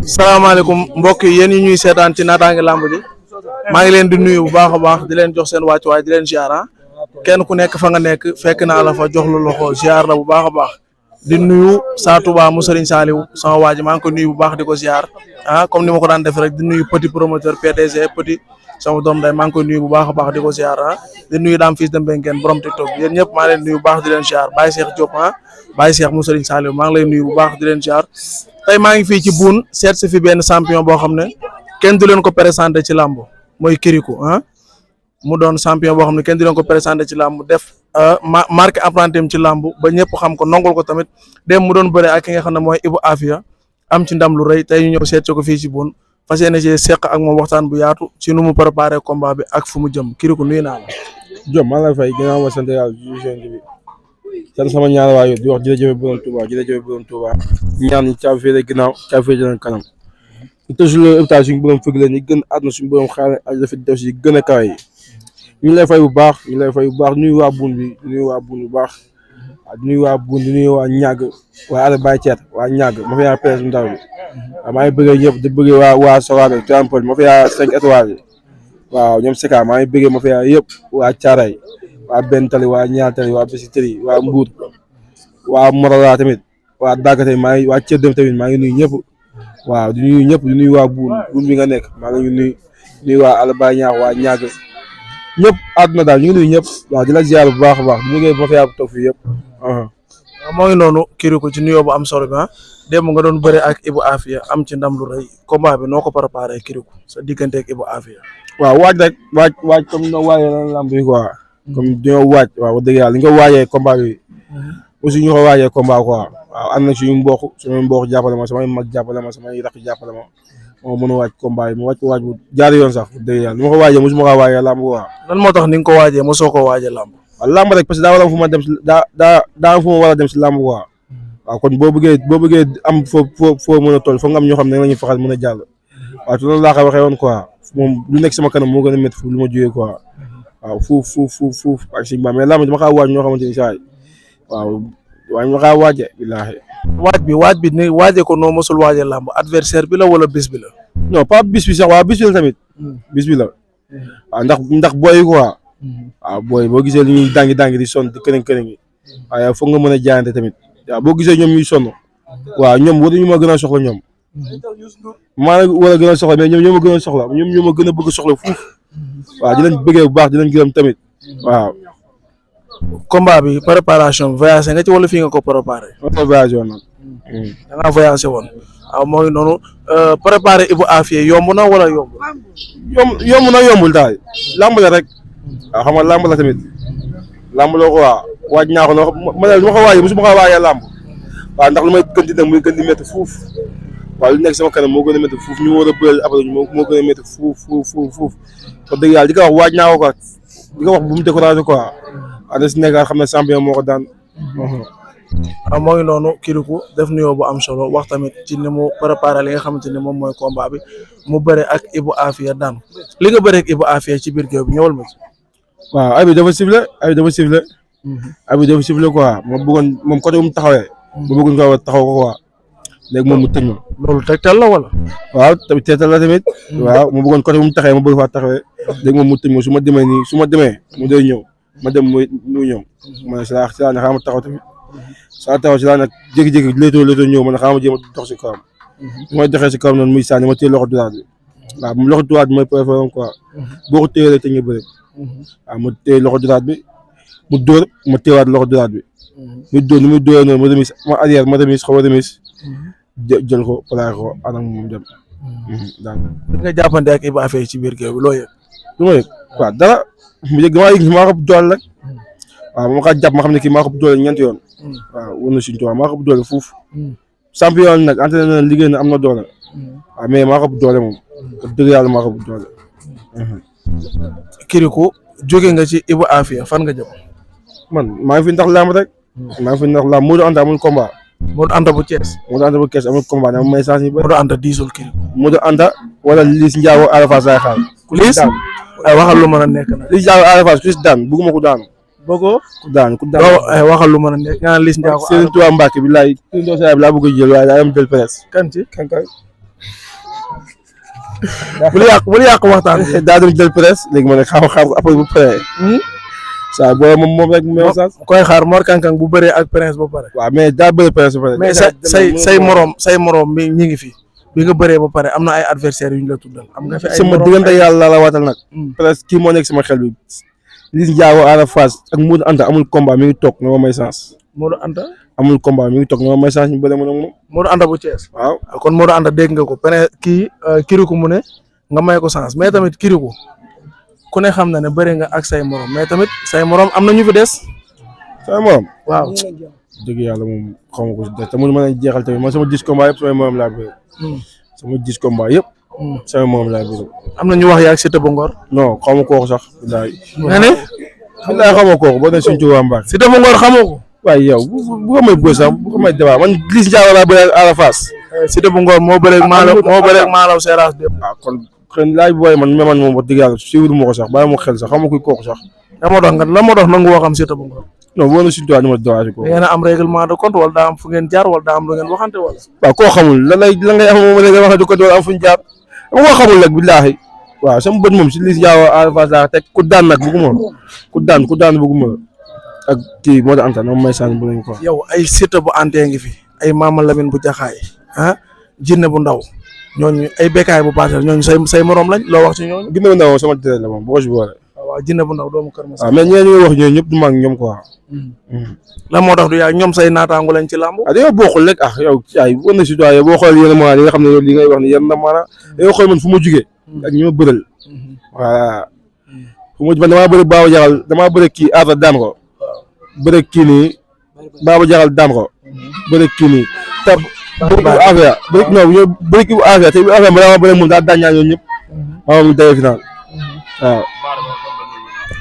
salaamaaleykum mbokk yi yéen yi ñuy seetaan ci naataange làmb ji maa ngi leen di nuyu bu baax a baax di leen jox seen wàccuwaay di leen ziar kenn ku nekk fa nga nekk fekk naa la fa jox la loxo ziar la bu baax a baax di nuyu Sa Touba mu Serigne Saliou sama waa ji maa ngi ko nuyu bu baax di ko ziar comme ni ma ko daan def rek di nuyu petit promoteur PDG petit sama doom day maa ngi koy nuyu bu baax a baax di ko ziar di nuyu daam fils de Mbengue borom TikTok bi yéen ñëpp maa leen nuyu bu baax di leen ziar Baye Cheikh Diop Baye Cheikh mu Serigne Saliou maa ngi lay nuyu bu baax di leen ziar tey maa ngi fii ci buun seet si fi benn champion boo xam ne kenn du leen ko présenté ci làmb mooy Kirikou mu doon champion boo xam ne kenn du leen ko présenté ci làmb def marque empreinte ci làmb ba ñëpp xam ko nongol ko tamit dem mu doon bëre ak ki nga xam ne mooy Ibou Afia am ci ndam lu rëy tey ñu ñëw seet si ko fii ci buun fas yéene ci seq ak moom waxtaan bu yaatu ci nu mu préparé combat bi ak fu mu jëm Kirikou nuyu naa la. Diop maa ngi lay fay ginnaaw ma sant yàlla bi sant sama ñaar waay di wax jërëjëf borom Touba jërëjëf borom Touba ñaan ñi caabi fee ginnaaw caabi fee jëlee kanam ñu tëj la hôpital suñu borom fëgg leen ñi gën àdduna suñu borom xaar ak dafa def si gën a kawe yi ñu ngi lay fay bu baax ñu lay fay bu baax nuyu waa buun bi nuyu waa buun bu baax nuyu waa buun di nuyu waa ñàgg waa Ada Baye Thiet waa ñàgg ma fa yaa presse bu ndaw bi waaw maa ngi bëggee ñëpp di bëggee waa Sowabe Trampol ma fa yaa 5 étoiles yi waaw ñoom Seka maa ngi bëggee ma fa yaa yëpp waa Caaray waa benn tali waa ñaar tali waa Bisiteri waa Mbour waa Morola tamit waa Dagate maa ngi waa Thiel tamit maa ngi nuyu ñëpp waaw di nuyu ñëpp di nuyu waa buun bi nga nekk maa ngi nuyu waa Alaba ñaax waa ñaag ñëpp àdduna daal ñu ngi nuyu ñëpp waaw di la ziar bu baax a baax di liggéey ba fa yaa toog fii yëpp. moo ngi noonu Kirikou ci nuyoo bu am solo bi démb nga doon bëre ak Ibou Afia am ci ndam lu rëy combat bi noo ko préparé Kirikou sa diggante ak Ibou Afia. waaw waaj rek waaj comme noo waajee lan lamb yi quoi. comme dañoo waaj waaw dëgg yàlla li nga waajee combat bi aussi ñu ko waajee combat quoi waaw am na suñu mbokk jàppale ma samay mag jàppale ma samay rakk jàppale ma moo mën a waaj combat yi mu waaj bu jaar yoon sax dëgg yàlla li ma ko waajee mosuma ko waajee lamb quoi. lan moo tax ni nga ko waajee mosoo ko waajee lamb. waaw lamb rek parce que daa war a fu ma dem si daa fu ma war a dem si lamb quoi waaw kon boo bëggee am foo mën a toll foog nga am ñoo xam ne la ñuy faxal mën a jàll waaw te loolu laa ko waxee woon quoi moom lu nekk sama kanam moo gën a métti fu lu ma jógee quoi waaw fuuf ak si mais lamb dama xaw waaj ñoo xamante ni saa yi waaw waaye ma xaw waajee billaahi waaj bi ni waajee ko noo mosul waajee lamb adversaire bi la wala bis bi la. non pas bis bi sax waaw bis bi la tamit bis bi la waaw ndax booy quoi waaw booy boo gisee li ñuy dangi di sonn di këriñ yi waaye foog nga mën a jaayante tamit waaw boo gisee ñoom ñuy sonn waaw ñoom waruñu ma gën a soxla ñoom maa war a gën a soxla mais ñoom ñoo ma gën a soxla ñoom ñoo ma gën a bëgg soxla fuuf waaw di leen bëggee bu baax di leen gërëm tamit waaw. combat bi préparation voyagé nga ci wala fii nga ko préparé. voyagé woon nag. da ngaa voyagé woon. waaw moo ngi noonu préparé Ibou Afia yomb na wala yomb. yomb na yombul daal lamb la rek waaw xam nga lamb la tamit lamb la ko waa waaj naa ko ma ne lu ma ko waajee mosuma ko waajee lamb waaw ndax lu may gën di dem muy gën di métti fuuf waaw lu nekk sama kanam moo gën a métti fuuf ñu war a bëri après moo gën a métti fuuf wax dëgg yàlla di ko wax waaj naa ko quoi di ko wax bu mu découragé quoi waaw si nekk xam ne champion moo ko daan. waaw moo ngi noonu Kirikou def nuyoo bu am solo wax tamit ci ni mu préparé li nga xamante ni moom mooy combat bi mu bëre ak Ibou Afia daan li nga bëre ak Ibou Afia ci biir géew bi ñëwal ma ci. waaw ay bi dafa sifflé quoi moom côté bu mu taxawee. ba bëggoon ko taxaw ko quoi léegi moom mu tëj ma. loolu tegtal la wala. waaw tamit tegtal la tamit. waaw mu bëggoon côté bu mu taxawee ma bëgg faa taxawee léegi moom mu tëj ma su ma demee mu day ñëw ma dem muy ñëw ma ne si laa ne xaaral ma taxaw tamit. saa taxaw si laa nag jékki-jékki léetoo ñëw man xaaral ma jéem a dox si kawam. bu may doxee si kawam noonu muy sànni ma téye loxo droite bi waaw loxo droite bi mooy préféré quoi boo ko téyelee te nga bëri waaw ma téye loxo droite bi mu dóor ma téyewaat loxo droite bi muy dóor ni muy dóoree noonu ma remise ma arrière ma remise xaw a remise jël ko plaqué ko anam moom dem daan. li nga jàppante ak Ibou Afia ci biir géew bi loo yëg. lu ma yëg waaw dara damaa yëg maa ko doole rek waaw ma ko jàpp ma xam ne kii maa ko doole ñeenti yoon. waaw war na suñu tubaab maa ko doole fuuf. champion nag entraîné na liggéey na am na doole. waaw mais maa ko doole moom. dëgg yàlla maa ko doole. Kirikou jóge nga ci Ibou Afia fan nga jëm. man maa ngi fi ndax lamb rek. maa ngi fi ndax lamb Modou Anta amul combat. Modou Anta bu Thiès. Modou Anta bu Thiès amul combat dama may chance yi ba. Modou Anta diisul Kirikou. Modou Anta wala Liss Ndiago Arafa Saay Xaal. Liss ay waxal lu mën a nekk nag. Liss Ndiago Arafa ku si daan bëgguma ko daanu. bëggoo ku daan ay waxal lu mën a nekk nga naan Liss Ndiago Serigne Touba Mbacke bi laay Serigne Touba bi laa bëgg a jël waaye daa am jël presse kan ci kan kay bul yàq waxtaan bi. daa doon jël presse léegi ma ne xaar après bu paree. saa booy moom rek mu message. koy xaar Mor Kang Kang bu bëree ak Prince ba pare. waaw mais daa bëri presse ba pare. mais say morom mi ñi ngi fi. bi nga bëree ba pare am na ay adversaires yu ñu la tuddal. am nga fi ay sama diggante yàlla la waatal nag. presque kii moo nekk sama xel bi. Liss Ndiago Ada Fass ak Modou Anta amul combat mi ngi toog nga ma may chance. Modou Anta. amul combat mi ngi toog nga ma may chance ñu bëre ma nag moom. Modou Anta bu Thiès. waaw kon Modou Anta dégg nga ko pene Kirikou mu ne nga may ko chance mais tamit Kirikou ku ne xam na ne bëri nga ak say morom mais tamit say morom am na ñu fi des. say morom. waaw. dëgg yàlla moom xaw ma ko si des te mënu ma leen jeexal tamit man sama 10 combat yëpp samay morom laa bëri. sama 10 combat yëpp. samay morom laa bëri. am na ñu wax yaa ak Siteu bu Ngor. non xaw ma kooku sax. nga ne. bilaay xaw ma kooku boo nee suñu Tuubaa Mbacke. Siteu bu Ngor xamoo ko. waaye yow bu ko may bëri sax bu ko may débat man Liss Ndiago laa bëri ak Ada Fass. Siteu bu Ngor moo bëreeg Malaw Seras démb. waaw kon xëy na laaj booy man moom wax dëgg yàlla suivre ma ko sax bàyyi ma xel sax xam ma kuy kooku sax. lan moo tax nangu woo xam Siteu bu Ngor. non boo nee suñu Tuubaa numéro 2 ko. da ngeen a am règlement de compte wala daa am fu ngeen jaar wala daa am lu ngeen waxante wala. waaw koo xamul lan ngay am moom la nga waxante compte wala am fu ñu jaar am koo xamul rek billaahi waaw sama bët moom si Liss Ndiago Ada Fass laa teg ku daan nag bëgguma ku daan bëgguma ak kii moo tax Anta na may sànni bu nañ ko. yow ay Siteu bu Anta ngi fi ay Mama Lamine bu Jaxaay Jinne bu Ndaw ñooñu ay Bécaye bu Parcelles ñooñu say morom lañ loo wax ci ñooñu. Jinne bu Ndaw sama télé la moom boo ko si boole. waaw Jinne bu Ndaw doomu Kër Masar. waaw mais ñeneen ñi wax ñooñu ñëpp du mag ñoom quoi. lan moo tax du yaa ñoom say naataangu lañ ci làmb. dañoo bokkul rek yow ay war na si doy boo xoolee yenn mois yi nga xam ne li ngay wax ni yenn na maanaam dañoo xool man fu ma jugee ak ñi ma bëral. voilà fu ma man damaa bëri Baba Jaxal damaa bëri kii Aada daan ko. bëri kii nii Baba Jaxal daan ko. bëri kii nii te bëri kii bu affaire bëri kii bu affaire te bu affaire ba dama bëri moom daal daan ñaar ñoom ñëpp. maa ngi day final waaw.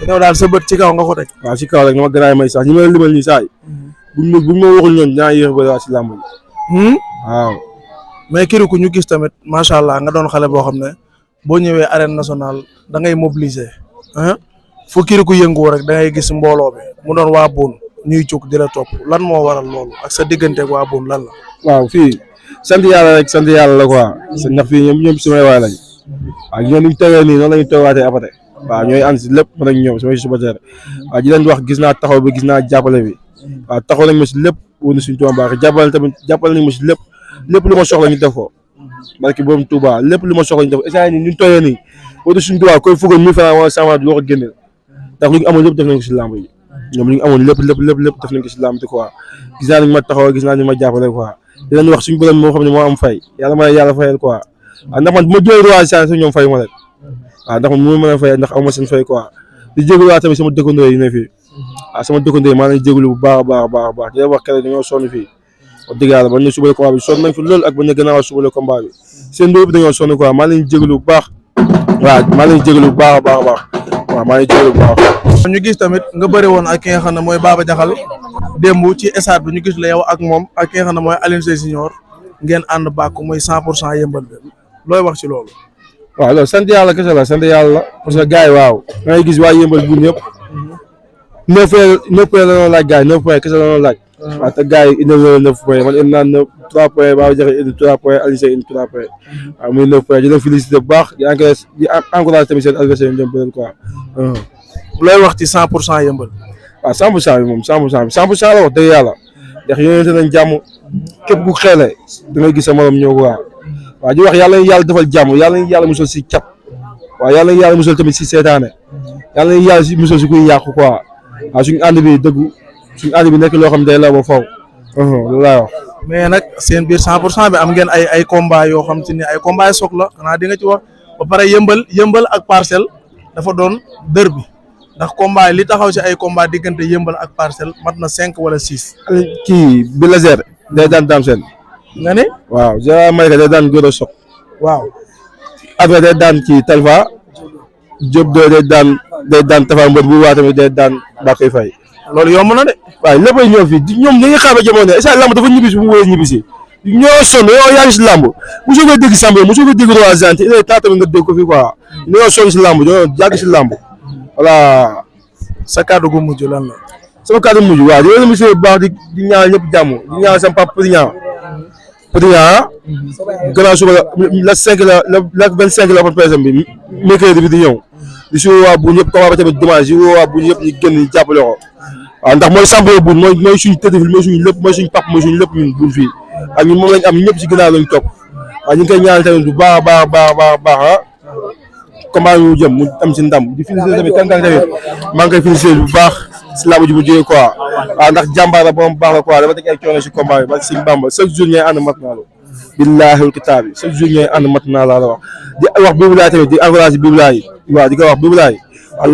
yow daal sa bët ci kaw nga ko teg. waaw si kaw rek nga ma gën a may sax ñi ma limal nii saa yi. buñ ma waxul ñoom dinaa yéex ba si làmb ji. waaw. mais Kirikou ñu gis tamit macha allah nga doon xale boo xam ne boo ñëwee arène nationale da ngay mobiliser. fu Kirikou yëngu rek da ngay gis mbooloo bi mu doon waa Boune ñuy jóg di la topp lan moo waral loolu ak sa digganteeg waa Boune lan la. waaw fii sant yàlla rek sant yàlla la quoi. ndax fii ñoom samay waay lañ. waaw ñoom ni ñu toogee nii noonu la ñu toogaatee après. waaw ñooy ànd si lépp man ak ñoom samay supporter waaw di leen wax gis naa taxaw bi gis naa jàppale bi waaw taxaw nañ ma si lépp wóor na suñu Tuubaa Mbàkke jàppale nañ ma si lépp lu ma soxla ñu def ko barki boobu Tuubaa lépp lu ma soxla ñu def ko instant yii ñu toogee nii wóor na suñu Tuubaa koy fukkoon 1000 francs wala 100 francs doo ko génneel ndax lu ñu amoon lépp def nañ ko si làmb yi ñoom lu ñu amoon lépp def nañ ko si làmb te quoi gis naa ni ma taxaw gis naa ni ma jàppale quoi di leen wax suñu borom moo xam ne moo am fay yàlla ma yàlla fayal quoi waaw ndax man bu ma jëlee roi sa ñoom fay ma rek waaw ndax man mu mën a fay ndax aw ma seen fay quoi di jégalu waa tamit sama dëkkandoo yi ne fii waaw sama dëkkandoo yi maa ngi jégalu bu baax a baax di leen wax keroog dañoo sonn fii wax dëgg yàlla bañ ne subale combat bi sonn nañ fi loolu ak bañ ne gannaaw subale combat bi seen dóor bi dañoo sonn quoi maa leen jégalu bu baax waaw maa leen jégalu bu baax a baax waaw maa leen jégalu bu baax. ñu gis tamit nga bëri woon ak ki nga xam ne mooy Baba Jaxal démb ci stade bi ñu gis la yow ak moom ak ki nga xam ne mooy Alioune Sèye Junior ngeen ànd bàkk muy 100% yëmbal bi looy wax ci loolu. waaw loolu sant yàlla kese la sant yàlla parce que gars yi waaw da ngay gis waa yëmbal bu ñëpp 9 points la doon laaj gars yi 9 points kese la doon laaj. waaw te gars yi indi na 9 points man indi naa 3 points Baba Jaxal indi 3 points Alioune Sèye indi 3 points waaw muy 9 points di leen félicité bu baax di encouragé tamit seen adversaire yi ñu dem quoi. looy wax ci 100% yëmbal. waaw 100% bi moom 100% la wax dëgg yàlla ndax yéen nañ jàmm képp ku xeele da ngay gis sa morom ñëw quoi. waaw di wax yàlla na yàlla defal jàmm yàlla na yàlla musal si cat waaw yàlla na yàlla musal tamit si seetaane yàlla na yàlla si musal si kuy yàqu quoi waaw suñu ànd bi dëggu suñu ànd bi nekk loo xam ne day la ba faw loolu laay wax. mais nag seen biir 100% bi am ngeen ay combat yoo xam te ni ay combat yi soog la xanaa di nga ci wax ba pare yëmbal ak parcelle dafa doon dër bi ndax combat yi li taxaw si ay combat diggante yëmbal ak parcelle mat na 5 wala 6. kii bi laser day daan seen. nga ne. waaw Général Malika day daan góor a soq. waaw. affaire day daan kii Talfa. Diop day daan Tafa Mbër bu waa tamit day daan Bakay Faye. loolu yomb na de. waaw léppay ñëw fii ñoom ñu ngi xaar ba jamono est-ce que lamb dafa ñibbisi bu mu wëree ñibbisi ñoo sonn yow yaa ngi si lamb mosoo koy dégg Samb mosoo koy dégg Roi Zante il est temps tamit nga dégg ko fii quoi ñoo sonn si lamb ñoo yàgg si lamb voilà. sa kàddu gu mujj lan la. sama kàddu mujj waaw di leen remercier bu baax di ñaanal ñëpp jàmm di ñaanal sama papa di ñaan Petit Niang gannaaw suba la 5 la 25 la open press bi mercredi bi di ñëw di si waa bu ñëpp combat ba tamit dimanche di waa bu ñëpp ñu génn ñu jàppale ko waaw ndax mooy champion bu mooy suñu tëdd mooy suñu lépp mooy suñu pap mooy suñu lépp ñun buñ fii ak ñun moom lañ am ñëpp si ginnaaw lañ topp waaw ñu ngi koy ñaanal tamit bu baax a baax ah combat yu jëm mu am si ndam di féliciter tamit kan tamit maa ngi koy féliciter bu baax si làmb ji bu jógee quoi waaw ndax jàmbaar la ba mu baax la quoi dafa teg ay coono si combat bi ba si Bamba chaque jour ñooy ànd mat naa la billaahi wal kitaabi chaque jour ñooy ànd mat naa la wax di wax Biboulaye tamit di encouragé Biboulaye waaw di ko wax Biboulaye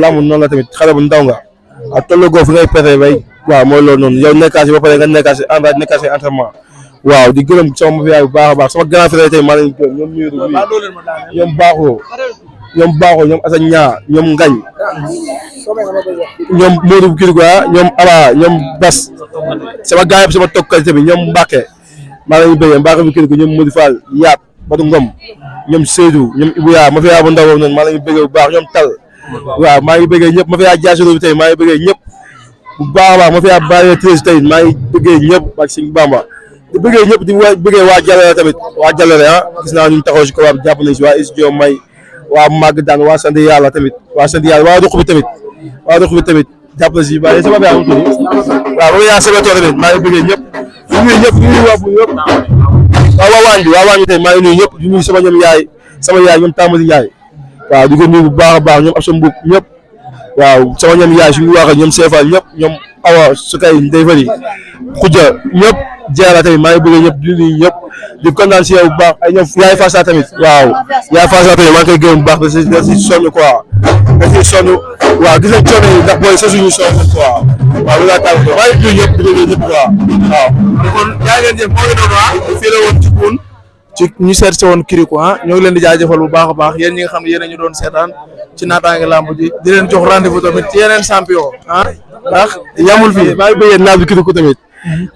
làmb noonu la tamit xale bu ndaw nga ak tolloo fi ngay perte bay waaw mooy loolu noonu yow nekkaat si ba pare nga nekkaat si entraînement waaw di gërëm sama mafia bu baax a baax sama grand frère tey maa leen gërëm ñoom Miiru ñoom Baaxoo ñoom Assane Ñaa ñoom Ngañ ñoom Modou Kirgua ñoom Aba ñoom Bas sama gars yëpp sama tokkal tamit ñoom Mbacke maa ngi leen di bëggee Mbacke bi Kirgua ñoom Modou Fall Yaat Badou Ngom ñoom Seydou ñoom Ibou Yaa mafia bu ndaw boobu noonu maa ngi leen di bëggee bu baax ñoom Tal waaw maa ngi bëggee ñëpp mafia Diasoro bi tey maa ngi bëggee ñëpp bu baax a baax mafia Baye Treize tey maa ngi bëggee ñëpp ak Sëñ Bamba di bëggee ñëpp di bëggee waa Jallale tamit waa Jallale gis naa ñu taxaw si ko jàpp nañ si waa Isdio May waa Mag daan waa sant yàlla tamit waa sant yàlla waa Ruq bi tamit jàpp na si waaye sama yaa ngi waaw ba yaa sama tool tamit maa ngi bëggee ñëpp di nuyu ñëpp di nuyu waa bu ñëpp waa waañ bi tey maa ngi nuyu ñëpp di nuyu sama yaay ñoom Tamadi Ndiaye waaw di ko nuyu bu baax a baax ñoom Absa Mbouk ñëpp waaw sama ñoom yaay suñu wax ñoom Sefa ñëpp ñoom Awa Sukay Ndeye Fari Khoudia ñëpp jeexal tamit maa ngi bëggee ñëpp di nuyu ñëpp di kontaan si yow bu baax ay ñoom yaay Fassa tamit waaw yaay Fassa tamit maa ngi koy gërëm bu baax da si sonn quoi da si sonn waaw gis nañ coono yi ndax booy sa suñu sonn quoi waaw loolu laa tàgg maa ngi nuyu ñëpp di nuyu ñëpp quoi waaw. kon yaa ngeen jëf moo ngi noonu fii la woon ci Boune ci ñu seet si woon Kirikou ñoo ngi leen di jaajëfal bu baax a baax yéen ñi nga xam ne yéen a ñu doon seetaan ci naataange lamb ji di leen jox rendez-vous tamit ci yeneen champion ndax yamul fii maa ngi bëggee naaf bi Kirikou tamit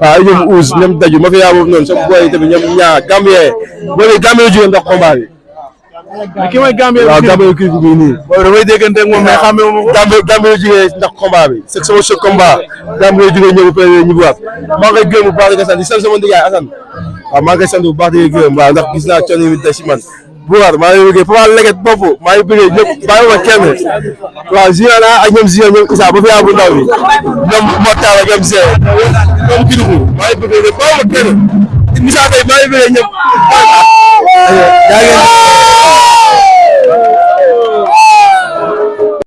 waaw ñoom Ousse ñoom Daju ma fi yaa boobu noonu sama boy tamit ñoom ñaa Gambie boobu Gambie jógee ndax combat bi ki mooy Gambie waaw Gambie Kirikou bii nii boobu damay déggante ak moom mais xamee wu ma ko Gambie jógee ndax combat bi c'est sama choc combat Gambie jógee ñëw ba pare ñibbiwaat maa ngi koy gërëm bu baax di ko sant di sant sama ndigaay Assane waaw maa ngi koy sant bu baax di ko gërëm waaw ndax gis naa coono yi si man Bougar maa ngi bëggee Papa Leget bopp maa ngi bëggee ñëpp bàyyi ma kenn waaw Ziana ak ñoom Ziana ñoom Issa ba fi yaa bu ndaw bi ñoom Mottala ñoom Zé ñoom Kirikou maa ngi bëggee ñëpp bàyyi ma kenn Missa tey maa ngi bëggee ñëpp